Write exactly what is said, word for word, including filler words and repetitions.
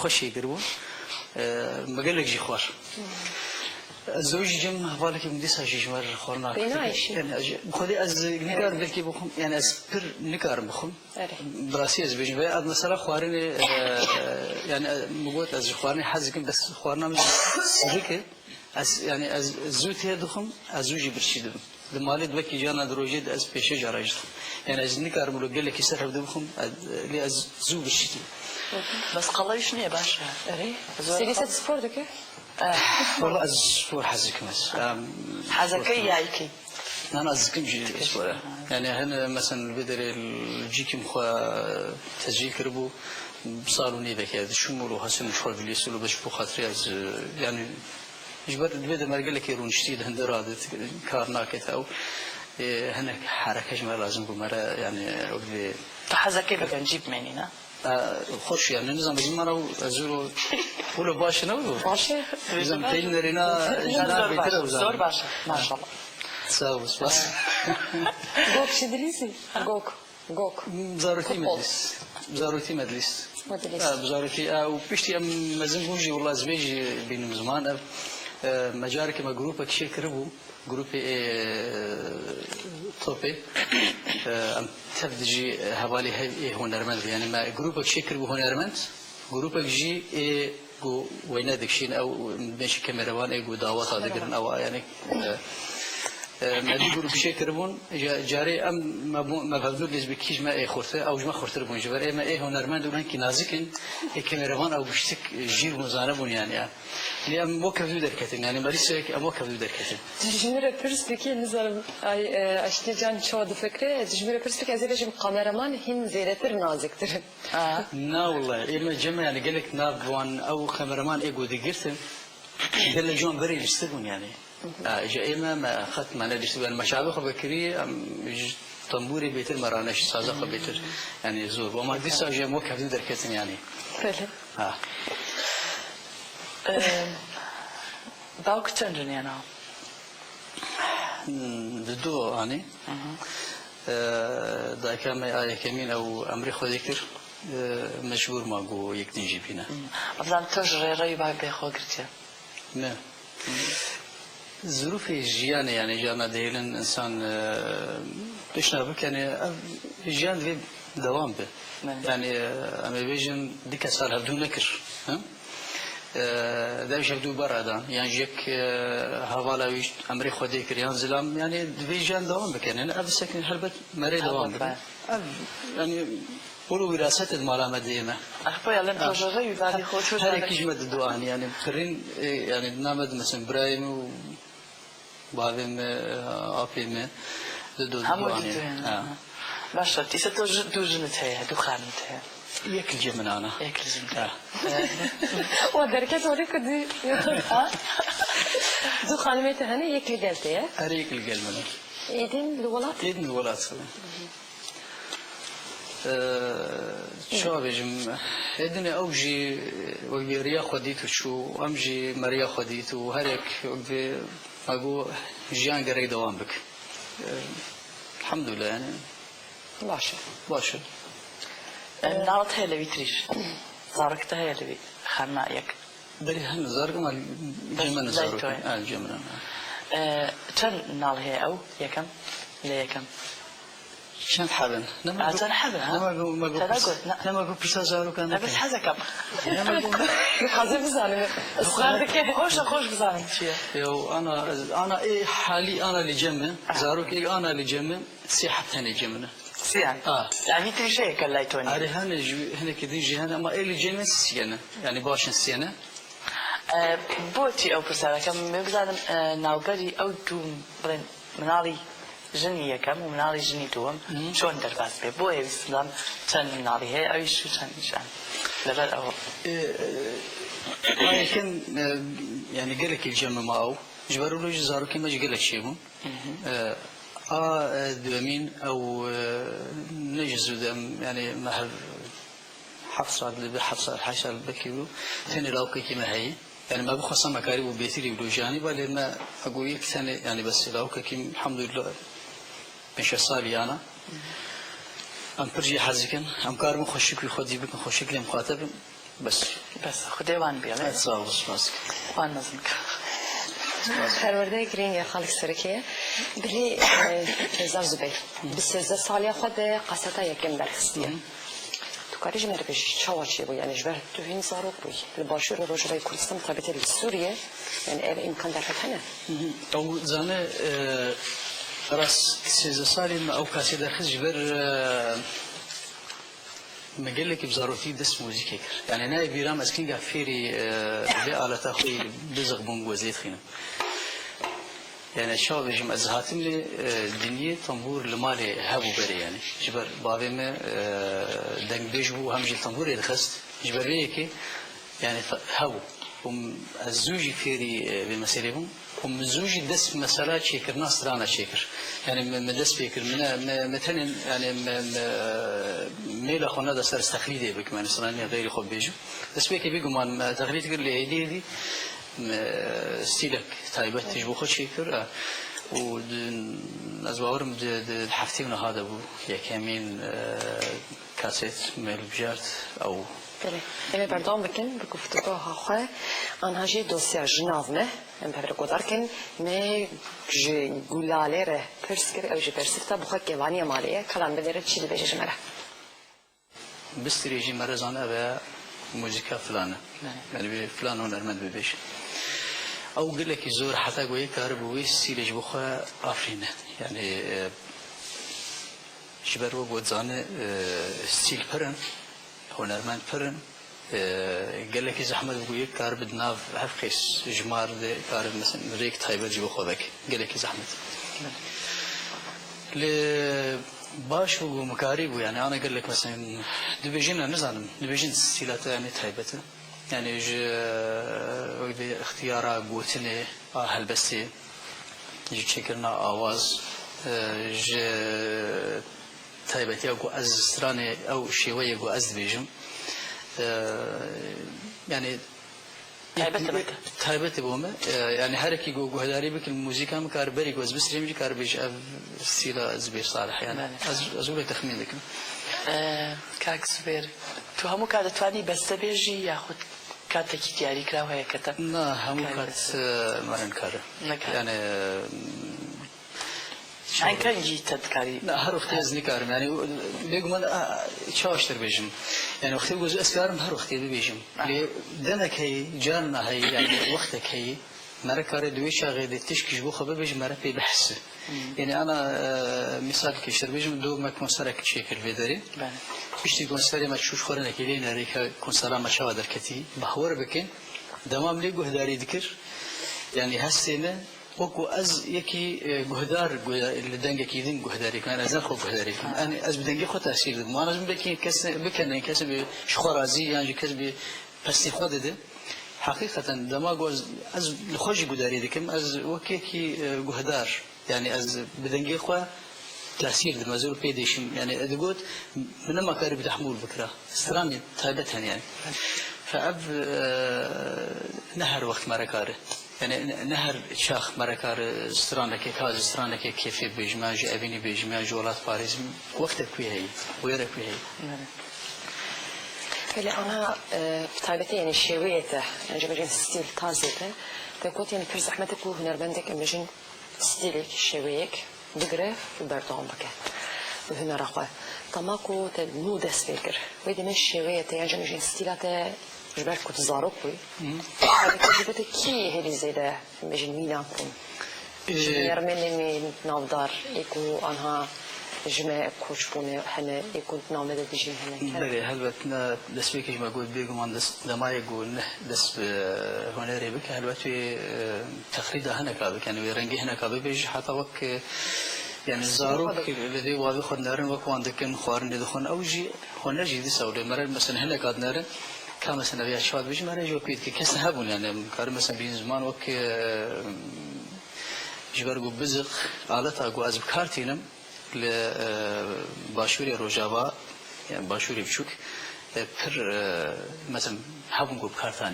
xweş çêkiribû. E, me gelek jî xwar. Ez ew jî cem hevalekî min dîsa jî ji me re xwarina Pênayê kir. Şî. Yani, ez, bi xwedê ez nikarim belkî bixwim, yani ez pir nikarim bixwim. Erê. Bi rastî ez bêjim. Ve ez mesela xwarinê, e, yani, e, min got ez ji xwarinê hez dikim, bes xwarina min sivik e. Ez, yani, ez zû tê dixwim, ez zû jî birçî dibim. Di malê di wekî cana di rojê de ez pêşê cara jî dixwim. Yani, ez nikarim wilo gelekî ser hevdî bixwim, ez, lê ez zû birçî dibim. Bes qala wî jî nîye baş e. Erê. Zor Sêdî qal- set spor dike? Wala ez spor hez dikim ez. Em, Hezeke spor ya ikî. Nana, ez dikim jî spor e. Yani, hene, mesela, li vê derê li cîkî min xwe tescîl kiribû, sal û nîvekê ez diçûm û hesîm ji xwe vilîs û bes ji bo xatirê ez, yani, Ji ber divê de me gelekî rûniştî li hundir radit, kar naket ew. Ê, hinek hereke ji me lazim bû, me re, yani, ew divê Tu hezekê bi gencî bimênî, ne? E, xweş, yani, nizam, ez mana ew, ez wilo, wilo baş ne wilo. Baş e. Nizam, teyî nerîna, Zor jina baş, bêtir ew zor zanim. Baş e, maşallah. Sağ ol, spas. Gok çi dilîzî? Gok. Gok. Zarokî Futbol. Medlîs. Zarokî medlîs. Medlîs. Ha, zarokî, ha, û piştî em mezin bûn jî, wela ez vê jî bînim ziman. Ev, e, me carekê me grûpek çêkiribû, grûpê ê, topê. E, em tev dijî hevalê hev ê hunermend bû. Yani me grûpek çêkiribû hunermend, grûpek jî ê ku wêne dikişîn, ew mêşî kemerevan ê ku daweta digirin, ew a, yani, e, e, me dî grûp çêkiribûn, ca-, carê em me bû-, me hevdû lêz bi kîj me ê xurtir, ew ji me xurtir bûn. Ji ber ê me ê hunermend û hinkî nazik in, ê kemerevan ew giştik jîr bûn, zane bûn yani ya. Lê em wek hevdû derketin, yani me dî seyek em wek hevdû derketin. Tu ji min re pirs bikî, nizanim, ay, e, Ayştî Can çawa difikire, tu ji min re pirs bikî, ez ê bêjim kameraman hîn zêdetir naziktir in. Aha. Na wellahî, ê me cem e, yani gelek nav wan ew kameraman ê ku digirtin, gelek ji wan berê lîstik bûn yani. A, ji ê me, me xet me ne lîstik bûn. Me çavê xwe vekirî, em ji tembûrê bêtir me raneşt, saza xwe bêtir. Yani zor. Ama dîsa jî em wek hevdû derketin yani. Belê. Ha. Em, Bawk çend ciniyana? Hmm, di du anî. Hı hı. Ee, dayika me a yekemîn ew emrê Xwedê kir. Ee, mecbûr ma ku yek din jî bîne. Hı. Ablan, tu ji rêrewî bavê xwe girtiye? Ne. Zirûfê jiyanê, yani, jana dihêlin insan, e, pêşna bikene, ev jiyan divê dewam be. Belê. Yani, e, em ê bêjin, du kes hevdû nekir. Hı? E, dev ji hevdû berra dan, yan ji yek, e, hevala wî emrê Xwedê kir, yan zilam, yani, divê jiyan dewam bikene. Ev sekin helbet merê dewam Elbet, bike. Belê. Ev, yani, Wilo wîraset e di mala me dê me. Ex, boya lem Ha. Proje re wî bavê xwe tu Her zane. Yekî ji me di du anî, yani pirîn, e, yani di name di, mesela, birayê me û bavê me, e, apê me, di du, di Hemû du di anî. Du yani. Ha. Baş e, îse tu ji, du jinit heye, du xanimit heye. Yek li cem min ana. Yek li cem. Ha. Wa derket orê ku du, ha? Du xanimê te hene, yek li gel te ye? Her yek li gel min e. Êdîn li welat? Êdîn li welat. Ee, çawa bêjim, êdinê ew jî wek vê riya xwe dît û çû, em jî me riya xwe dît û her yek wek vê me got jiyan gerek dewam bik. Ee, elhamdulillah, yani. Baş e. Baş e. Ee, nava te heye li wî tirî jî? Zarok te heye li wî? Xanima yek. Berî hene zarok, ama cem min zarok. Lay to ye. Ha, cem min. Ee, çend nal heye ew? Yekem? Lê yekem. Çend heb in? Ne me Ha, got, çend heb in, ha? Ne me got, me got Te ne pirs-, got, ne? Ne me got pirsa zarokan Ne, bes nekin. Hez ekem. Ne me got. Hazir bizanim. Israr dike. Xweş, xweş bizanim çi ye. Yo, ana, ana ê halî ana li cem min. Aha. Zarok ê ana li cem min. Sê heb tenê cem min. Siyan. Ha. Yani, tu şey, kellay Tony. Arê hene jî, hinekî din jî hene, ama ê li cem min siyene. Yani, başin siyene. E, bo çi ew pirsara kem? Em bizanin, e, navberî ew du, bilên, minalî jinî yekem û minalî jinî duwim Hı. Çon derbas bê? Bo ew îslam çend minalî heye? Ew îş çend îş e? Li ber ew. E, e, a yekem, e, yani gelekî li cem min ma ew. Ji ber wilo jî zarokên me jî gelek çêbûn. Hı hı. E, a, e, duyemîn ew, e, ne ji zû de em, yani me hev-, heft sal li, heft sal, heşt sal belkî bû, tenê lawkekî me heye. Yani me bixwesta me karîbû bêtirî wilo jiyanî, belê me, me got yek tenê, yani bes lawkekî, elhamdulillah, pênc şeş salî yana. Em pir jî hez dikin, em karibin xweşik wî xwedî bikin, xweşik lê mixate bin. Bes. Bes, Xwedê wan bîne. Sağ ol, spas. Wan mezin kir. Perwerdeyê girîng e xalek sereke ye. Bilî e, Zar Zubeyr, bi sêzdeh saliya xwe de kaseta yekem derxistiye. Tu karî ji min re bêjî çawa çêbû? Yani ji ber tu hîn zarok bûyî. Li Başûr û Rojavayê Kurdistan, bi taybetî li Sûriye, yani ev îmkan derfet hene? Ew dizane, e, rast sêzdeh salî me ew kasê derxist ji ber, e, me gelekî bi zarokî dest muzîkê kir. Yani nayê bîra me ez kînga fêrî, e, vê aleta xwe yî biziq bûm ku ez lê dixînim. Yani çawa bêjim, ez hatim lê, e, dinyê tembûr li malê hebû berê yani. Ji ber bavê me, e, dengbêj bû, hem jî li tembûrê dixist. Ji ber vê yekê yani fe-, hebû. Û m-, ez zû jî fêrî, e, vê meselê bûm. Û min zû jî dest bi mesela çêkirina strana çêkir. Yani me, me dest pê kir. Min, me, me tenê yani me, me, mêla xwe neda ser ez teqlîdê bikim. Yani stranê xeyrî xwe bibêjim. Destpêkê bêguman me teqlîd kir, lê hêdî hêdî me stîlek taybet ji bo xwe çêkir. E, û di, ez bawerim di, di heftê û niha de bû yekemîn, e, kaset me hilbijart ew. Belê. Em ê berdewam bikin bi guftûgoha xwe. Anha jî dosya Ji nav me em bi hev re guhdar kin. Me ji Gulalê re pirs kir, ew jî bersiv da, bi xwe kevaniya malê ye. Kalan binêre çi dibêje ji me re? Bistirê jî me re zane ev e muzîka filan e. Yani wê filan hunermend bibêje. Ew gelekî zor heta ku yek karibe wê stîlê ji bo xwe afirîne. Yani, e, ji ber wek we dizane, e, stîl pir in, hunermend pir in. E, gelekî zehmet bû yek karibe di nav hev qês jimar de karibe, mesela, rêk taybet ji bo xwe veke. Gelekî zehmet. Lê baş bû ku mikarî bû, yani ana gelek, mesela, dibêjin, ez nizanim, dibêjin stîla te yani taybet e. Yani ji, e, wekî ixtiyara gotinê a helbestê, ji çêkirina awaz, e, ji taybetiya ku ez stranê ew şêweyê ku ez dibêjim, e, yani Taybet e me. Taybet e bo me. E, yani herekî ku guhdarî bikin muzîka min kar berî ku ez bistirêm jî kar bêj ev stîla Zubêr Salih yani. Belê. Ez, ez wilo texmîn dikim. E, kak Zubêr, tu hemû kar ditwanî beste bêjî yaxud katekî diyarî kiraw heye ke te? Na, hemû kat, e, me re nikare. Nikare. Yani, e, Enkengî te dikarî? Na, her wextê ez nikarim. Yani bêguman, a, çawa ji te re bêjim. Yani wextê ku ez karim her wextê bibêjim. Lê demek heye, carna heye, yani wextek heye. Me re kare di wê çaxê de tişkî ji bo xwe bibêjim, me re pê bihise. Yani ana, e, mîsalekê ji te re bêjim, do me konserek çêkir vê derê. Belê. Piştî konserê me çû ji xwe re nekê lê nerêka konsera me çawa derketî. Bahwer bikin, dema em lê guhdarî dikir, yani hestê me, Wekî ez yekî, e, guhdar, guh-, li dengekî din guhdarî kim. Yani ez ne xwe guhdarî kim. Yani ez bi dengê xwe tesîr dibim. Wan ez bikî kes ne, bikene, kes bi ji xwe razî yan jî kes bi pestî xwe dide. Heqîqeten dema ku ez, ez li xwe jî guhdarî dikim, ez wek yekî, e, guhdar, yani ez bi dengê xwe tesîr didim, ez wilo pê dêşim. Yani digot, min nema karî bi tehmûl bikira. Stranê taybet hene yani. Fe ev, e, ne her wext me re kare. Yani ne, ne her çax me re kar stranekê, ka ji stranekê kêfê bêjim, yan ji evînî bêjim, yan ji welat parêzim, wextek wî heye, wêrek wî heye. Belê ana, e, bi taybetî yani şêweyê te, yani cem stîl, tarzê te, te got yani pir zehmet e ku hunermendek em bêjin stîlek, şêweyek bigire û berdewam bike bi hunera xwe. Dema ku te nû dest pê kir, wê demê şêweyê te yan jî stîla te ji ber ku tu zarok bûyî, Hı. Te ji bo te kî hêlî zêde bêjin mînak bûn? Ji Ee, hunermendê me navdar ê ku anha ji me koç bûne hene, ê ku nav me de dijîn hene. Belê, helbet ne destpêkê ji me got bêguman dest, demayê ku neh dest bi hunerê bike, helbet wê, e, teqlîda hineka bike, yani wê rengê hineka bibêje, heta wek, e, yani zarok li vê wavê xwe dinerin, wek wan dikin, xwarinê dixwin, ew jî huner jî dîsa wilo. Mere mesela hineka dinerin, ka mesela vêya çawa dibêjim, mere jî wek wî dike. Kes hebûn yani, em karin mesela bînin ziman wek, e, ji ber ku biziq aleta ku ez bi kar tînim, Li, e, Başûrê Rojava, yani Başûrê Biçûk, e, pir, e, mesela hebûn ku bi kar tan.